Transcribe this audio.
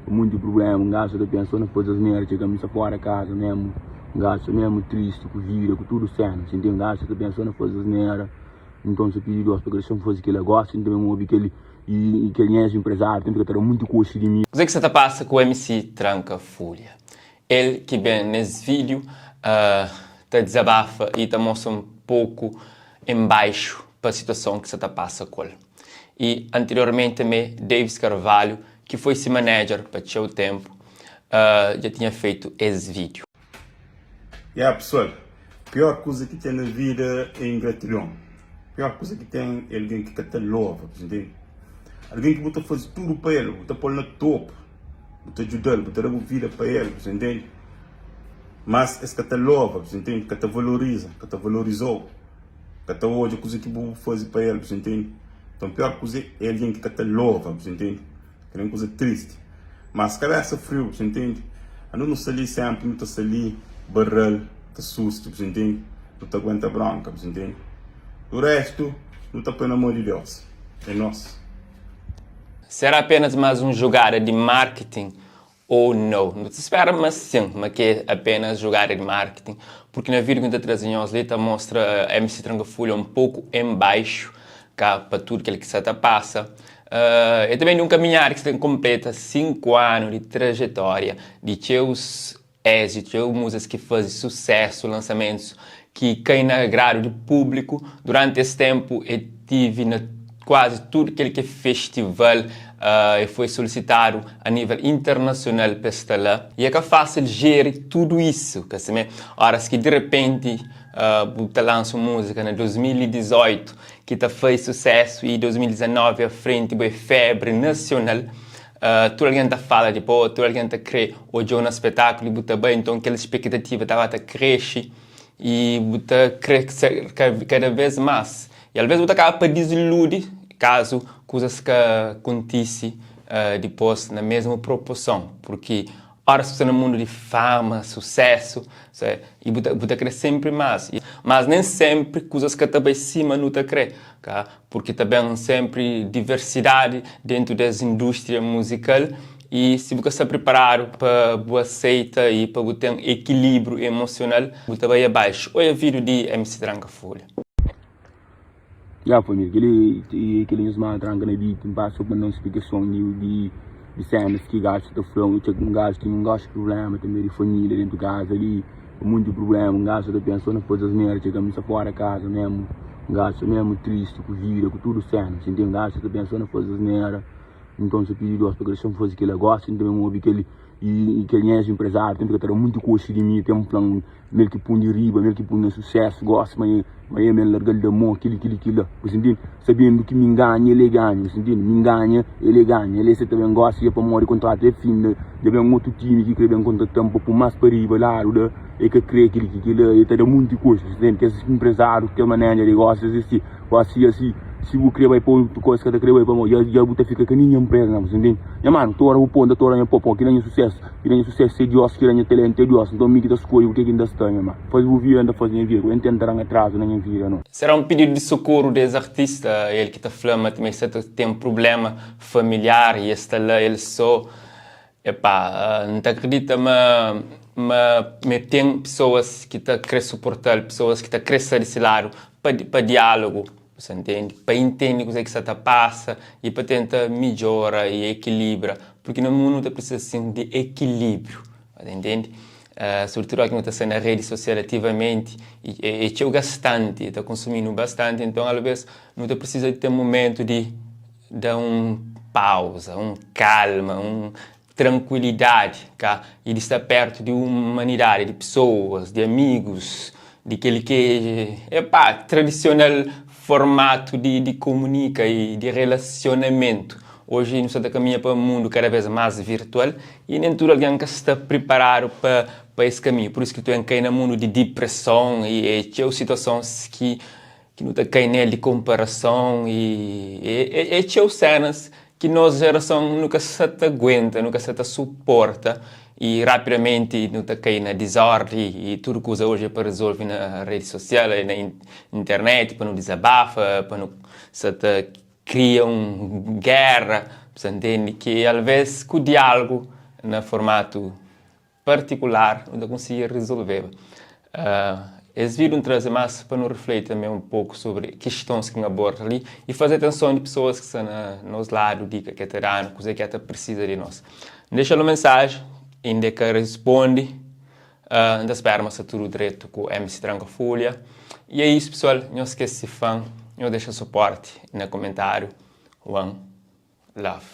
Munti prubléma, un gajo sa ta pensa so na faze asnera, txega mi sa fora kaza memu, un gajo sa memu tristi ku vida, ku tudu sena, si ntende? Un gajo sa ta pensa so na faze asnera, nton sa pidi Deus pa ka dexa-m faze kila. Gosi N ta ben obi kel i kel nhas inprezáriu ten fika ta da munti koxi di mi. Kuzê ki sa ta pasa ku MC Tranka Fulha? El ki ben nes vídiu ta dizabafa i ta mostra un poku en baixu pa situason ki sa ta pasa ku el. I anteriormenti tanbê Davis Carvalho ki foi si manager pa txeu ténpu, dja tinha fetu es vídiu. Ya pessoal, pior kuza ki ten na vida é ingratidon. Pior kuza ki ten é algen ki ka ta lova, bu ntende? Algen ki bu ta faze tudu pa el, bu ta pô-l na topu, bu ta djuda-l, bu ta da bu vida pa el, bu ntende? Mas es ka ta lova, bu ntende? Ka ta valoriza, ka ta valoriza-u. Ka ta odja kuza ki bu faze pa el, bu ntende? Nton pior kuza é algen ki ka ta lova, bu ntende? Kel-li é un kuza tristi. Mas kabésa friu, bu ntende? Anu nu sta li sénpri nu ta sta li barral, ta susti, bu ntende? Nu ta aguenta brónka, bu ntende? Du réstu nu ta poi na mô di Deus. É nos. Será apenas más un jugada di marketing Ou nau. Nu ta spera ma sin, ma ki é apenas jugada di marketing, purki na vídiu ki nu ta traze nhos li ta mostra MC Tranka Fulha un poku en baixu ka pa tudu kel ki sa ta pasa. É ta ben di un kaminhada ki sa ta konpleta 5 anu di trajetória di txeus ézitu, txeu múzikas ki faze susésu, lansamentus ki kai na agradu di públiku. Duranti es ténpu el tive na kuazi tudu kel ki é festival, el foi solisitadu a nível internasional pa el sta la. I é ka fásil jeri tudu isu, ka simé? Óras ki dirapenti bu ta lansa un múzika na 2018 ki ta faze susésu i 2019 a frenti bu é fébri nasional, tudu algen ta fala di bo, tudu algen ta krê odja-u na spetákulu i bu ta bai, nton kel spektativa ta ba ta krexe. I bu ta kre ser kada vez más. I alvês bu ta kaba pa diziludi kazu kuzas ka kontise dipôs na mésmu proporson. Purki óras ki bu sta na mundu di fama, susésu, i bu ta bu ta kre sénpri más. Mas nen sénpri kuzas ka ta bai sima nu ta kre, ka? Purki ta ben sénpri diversidadi déntu des indústria muzikal i si bu ka sta priparadu pa bu aseita i pa bu ten ekilíbriu emosional, bu ta bai abaixu. Oia vídiu di MC Tranka Folha. Ya família, kel-li e kel-li nhos manda tranka na beat, N pasa pa manda un splikason di di sénas ki gaju ta fla, un txeu un gaju ten un gosi prubléma tanbe di família dentu kaza li. Munti prubléma, un gajo ta pensa so na faze asnera, txega mi sta fora kaza memu, un gajo sta memu tristi ku vida, ku tudu sena, si ntende? Un gajo ta pensa so na faze asnera, nton sa pidi Deus pa ka dexa-m faze kila. Gosi N ta ben obi kel i kel nhas inprezáriu ten fika ta da munti koxi di mi, ten fla-m ma el ki pun di riba, ma el ki pun na susésu, gosi ma ma el ma el larga-l da mô, kili kili kila, bu sta ntende? Sabendu ki mi nganha, el e ganha, bu sta ntende? Mi nganha, el e ganha, el e sa ta ben gosi dja pamodi kontratu é finda. Dja ben otu timi ki kre ben kontrata-m pa pô más pa riba ladu la, e ka kre kili ki kila, e ta da munti kusa, ntende? Kes inprezáriu, kes manédja di gósi es é si, gósi asi, si bu kre bai pa otu koza, es ka ta kre bai pamodi dja dja bu ta fika ka ninhun inpresa na bu, ntende? Nha manu, tora bu pô, N ta tora nha pô, pamodi kila nha susésu, kila nha susésu é Diós, kila nha talentu é Diós, nton mi ki ta skodje ku ke ki N ta sta, nha manu. Faze bu vida, N ta faze nha vida, ku N tenta da-m atrazu na nha vida, no. Será un pididu di sokoru des artista, el ki ta fla ma tanbe sta ta ten prublema familiar i el sta la el so. Epá, N ta akredita ma ma ma ten pesoas ki ta kre suporta-l, pesoas ki ta kre sta di se ladu pa pa diálogu, bu sa ntende? Pa intende kuzê ki sa ta pasa i pa tenta midjora i ekilibra, purki na mundu nu ta prisiza sin di ekilíbriu, bu ta ntende? Sobretudu óki nu ta sta na redi sosial ativamenti é txeu gastanti, ta konsumi-nu bastanti, nton alvês nu ta prisiza di ten mumentu di da un pauza, un kalma, un trankuilidadi, ka? I di sta pertu di umanidadi, di pesoas, di amigus, di kel ki é, epá, tradisional formatu di di komunika i di relasionamentu. Oji nu sta ta kaminha pa un mundu kada bês más virtual i nen tudu algen ka sta priparadu pa pa es kaminhu. Pur isu ki tu ben kai na mundu di dipreson i e txeu situasons ki ki nu ta kai nel di konparason i é txeu sénas ki nos jerason nu ka sa ta aguenta, nu ka sa ta suporta i rapidamenti nu ta kai na dizórdi i tudu kuza oji é pa rezolve na redi sosial, na internet, pa nu dizabafa, pa nu sa ta kria un géra, bu sa ntende? Ki alvês ku diálogu. na formatu partikular nu ta konsigi rizolveba. Es vídiu N traze más pa nu rifleti tanbê un poku sobri kistons ki N aborda li i faze atenson di pesoas ki sta na nos ladu dika ki el ta da-nu kuzê ki el ta prisiza di nos. N dexa-l un mensaji inda el ka responde. N ta spera ma sta tudu dretu ku MC Tranka Fulha. I é isu pesoal, nhos ki é si fan, nhos dexa suporti na komentáriu. One love.